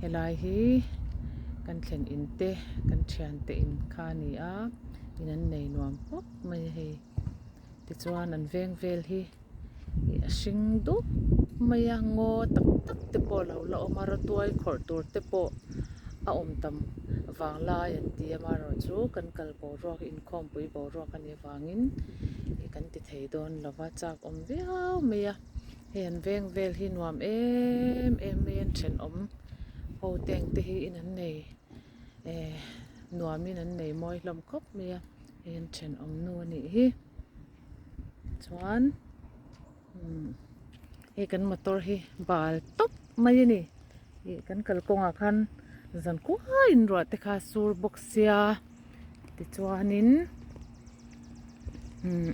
Helai hi kan thlen in te kan thian te in kha a ni a in an nei nuam khawp mai a hei tichuan an veng vel hi ih a hring dup mai a ngaw tak tak te pawh a lo la awm a rawtuai khawrh tur te pawh a awm tam vang lai an ti a amaherawhchu kan kal boruak inkhawmpui boruak a nih avangin ih kan ti thei dawn lo va chak awm viau mai a hei an veng vel hi nuam em em mai a an thenawm ho te ang te hi in an nei eh nuam in an nei mawi hlawm khawp mai a hei an thenawm nu a nih hi chuan umm hei kan motor hi bal tawp mai a ni ih kan kalkawngah khan zan kuaiin ruah te kha a sur bawk sia tichuanin umm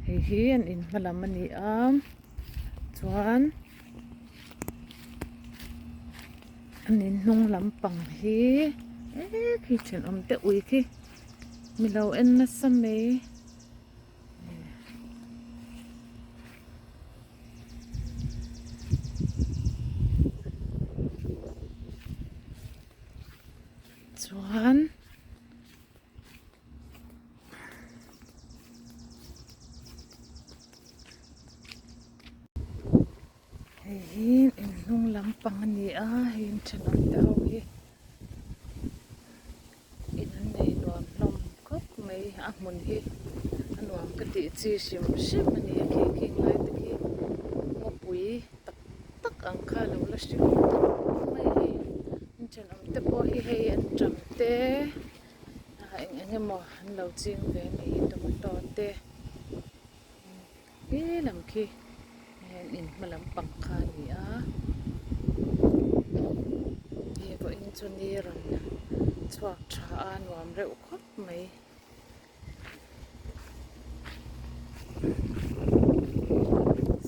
hei hi an in hma lam a ni a chuan an in hnung lampang hi eh khi thenawm te ui khi mi lo en nasa mai. Chuan hei hi in hnung lampang a ni a hei in thenawm te ho hi in an nei nuam hlawm khawp mai a hmun hi a nuam ka tih chi hrim hrim a ni a khi khing lai te khi ngawpui tak tak ang kha a lo la hring tawp mai a hei in thenawm te pawh hi hei an ṭam te ah eng eng emaw an lo ching ve a ni tomato te he lam khi heng in hma lampang kha a ni a hei vawiin chu ni rawn chhuak tha a nuam reuh khawp mai.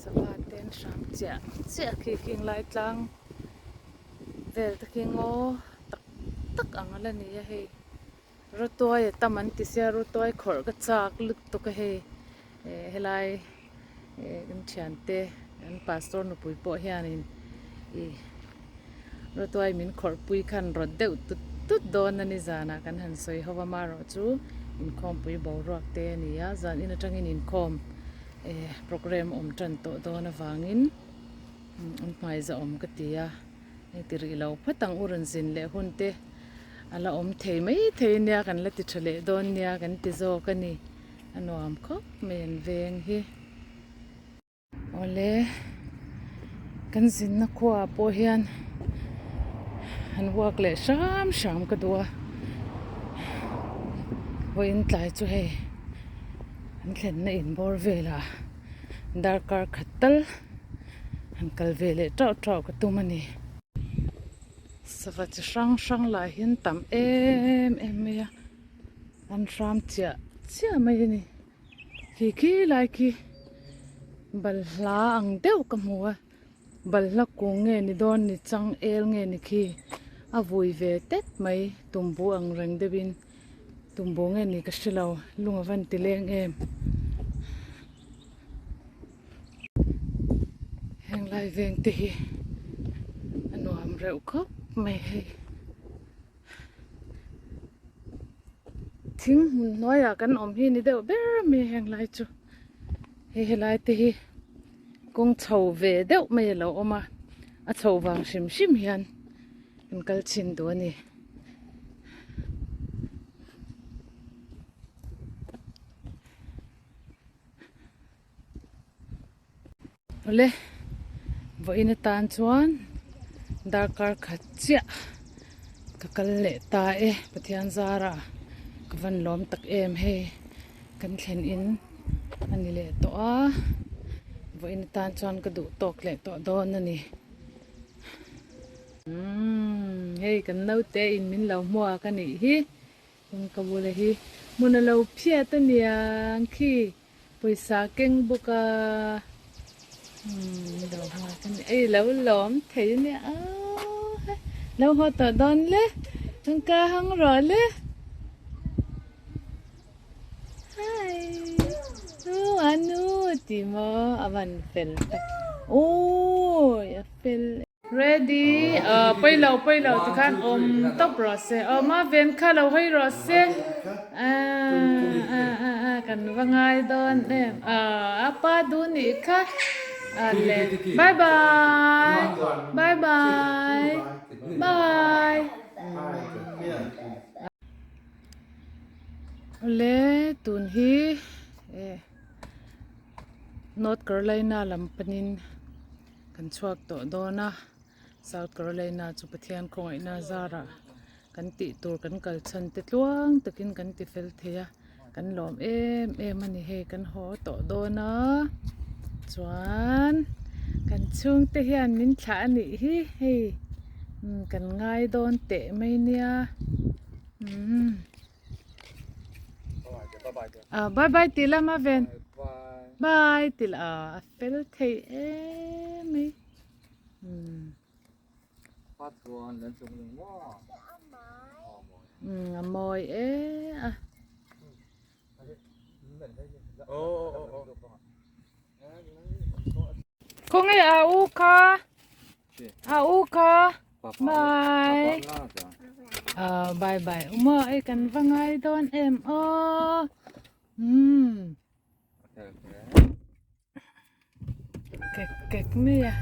Sava te an hram chiah chiah khi khing lai tlang vel te khi ngaw tak tak ang a la ni a hei rawtuai a tam an ti sia rawtuai khawrh ka chak lutuk a hei eh helai eh kan thiante kan pastor nupui pawh hianin ih rawtuai min khawrh pui khan rawt deuh tut tut dawn a ni zanah kan han sawi ho a amaherawhchu inkhawmpui boruak te a ni a zan in atangin inkhawm eh programme awm tan tawh dawn avangin an hmai zahawm ka ti a hei ti rih lo phawt ang u rawn zin leh hun te a la awm thei mai thei nia kan la ti tha leh dawn nia kan ti zawk a ni a nuam khawp mai an veng hi. Awle kan zinna khuaah pawh hian han walk leh hram hram ka duh a vawiin tlai chu hei an thlenna in bawr velah darkar khat tal han kal ve leh tauh tauh ka tum a ni. Sava chi hrang hrang lah hi an tam em em mai a an hram chiah chiah mai a ni. Khi khi lai khi balhla ang deuh ka hmu a balhla kung nge ni dawn ni chang el nge ni khi a vui ve tep mai tumbu ang reng deuh in tumbu nge ni ka hre lo lung a van ti leng em heng lai veng te hi a nuam reuh khawp mai hei. Thing hmun hnuaiah kan awm hi ni deuh ber mai heng lai chu hei helai te hi kawng chho ve deuh mai a lo awm a a chho vang hrim hrim hian kan kal chhin duh a ni. Awle vawiin atan chuan darkar khat chiah ka kal leh ta e Pathian zarah ka van lawm tak em hei kan thlen in a ni leh tawh a vawiin atan chuan ka duh tawk leh tawh dawn a ni umm hei kan naute in min lo hmuak a nih hi kawngka bula hi hmun a lo phiat a niang khi. Pawisa keng bawk a umm lo nghak a ni ei lo lawm thei a nia aw hei lo haw tawh dawn le tangka hang rawh le hi u anu tih maw a van fel tak awi a fel. Ready aw pawi lo pawi lo tikhan awm tawp rawh se aw ma ven kha lo hawi rawh se aaa kan va ngai dawn em aw a pa duh nih kha a le bye bye bye bye bye awle tun hi eh North Carolina lam panin. Kan chhuak tawh dawn a, South Carolina chu Pathian khawngaihna zarah kan tih tur kan kal chhan te tluang takin kan ti fel thei a, kan lawm em em a ni hei kan haw tawh dawn a, chuan kan chhungte hian min thlah a nih hi hei kan ngai dawn teh mai nia umm bye bye tih lama ven bye tih lah a fel thei em mai umm umm a mawi e a khawnge a u kha a u kha bye ah bye bye uma ei kan va ngai dawn em aw umm. Kek kek mai a.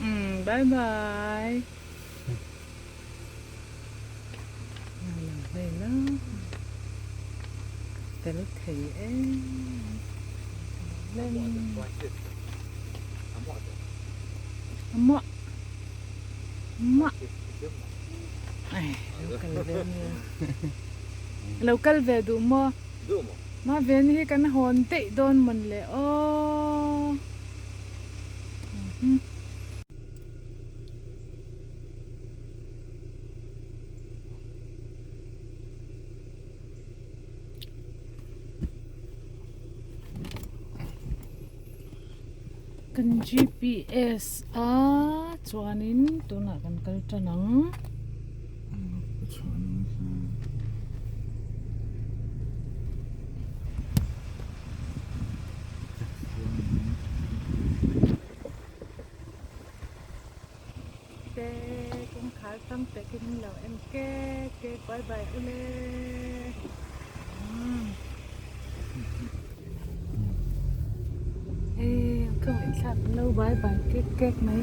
Umm bye bye. Fel thei em a muah muah ai lo kal ve nia lo kal ve duh maw ma ven hi kan hawn daih dawn mawn le aw. Kan GPS a chuanin tunah kan kal tan ang. Te kawngkhar tam takin an lo en kek kek bye bye ule hei ka ngaihthlak an lo bye bye kek kek mai.